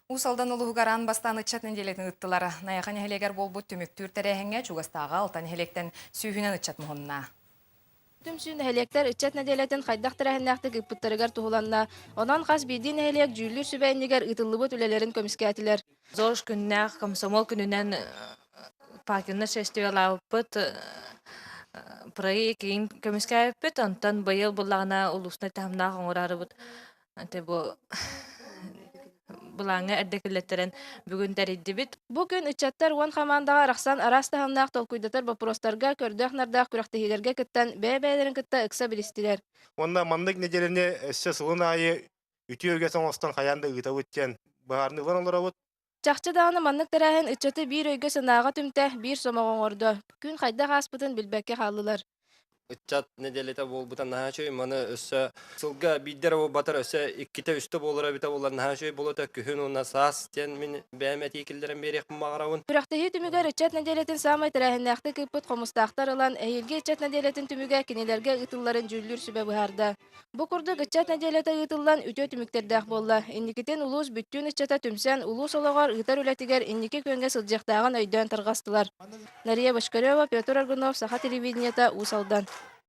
Уус Алдан улууһугар аан бастаан ыччат нэдиэлэтин ыыттылар. Найахы нэһилиэгэр буолбут түмүктүүр тэрээһиҥҥэ чугастааҕы алта нэһилиэктэн сүүһүнэн ыччат муһунна. Түмсүү нэһилиэктэр ыччат нэдиэлэтин хайдах тэрээһиннээхтик ыыппыттарыгар туһуланна. Онон хас биирдии нэһилиэк дьүүллүүр сүбэ иннигэр ыытыллыбыт үлэлэрин көмүскээтилэр. ЗОЖ күннээх комсомол күнүнэн Пакинна шествиялаабыппыт, проект көмүскээбиппит. Онтон быйыл буллаҕына улуусна таһымнаах оҥорорубут. Ante бу былааҥҥа эрдэ киллэттэрэн бүгүн тэрийдибит. Бу күн ыччаттар уон хамаандаҕа арахсан араас таһымнаах толкуйдатар боппуруостарга көрдөөх-нардаах күрэхтэһиилэргэ кыттан бэйэ-бэйэлэрин кытта ыкса билистилэр. Уонна маннык нэдиэлэни өссө сылын аайы үтүө үгэс оҥостон хайаан да ыытабыт диэн быһаарыныы ылан олоробут. Чахчы даҕаны маннык тэрээһин ыччаты биир өйгө-санааҕа түмтэ, биир сомоҕо оҥордо. Күн хайдах ааспытын билбэккэ хааллылар. Ыччат нэдиэлэтэ буолбута наһаа үчүгэй. Маны өссө сылга биирдэ эрэ буолбатар, өссө иккитэ-үстэ буолара эбитэ буоллар наһаа үчүгэй буолуо этэ. Күһүн уонна саас диэн мин бэйэм этии киллэрэн биэриэхпин баҕарабын. Күрэхтэһии түмүгэр ыччат нэдиэлэтин саамай тэрээһиннээхтик ыыппыт хомустаахтар ылан, эһиилги ыччат нэдиэлэтин түмүгэ кинилэргэ ыытылларын дьүүллүүр сүбэ быһаарда. Бу курдук ыччат нэдиэлэтэ ыытыллан үтүө түмүктэрдээх буолла. Инникитин улуус бүттүүн ыччата түмсэн, улуус олоҕор ыытар үлэтигэр инники күөҥҥэ сылдьыахтааҕын өйдөөн тарҕастылар. Нария Бочкарева, Петр Аргунов, Саха телевидениета, Уус Алдан.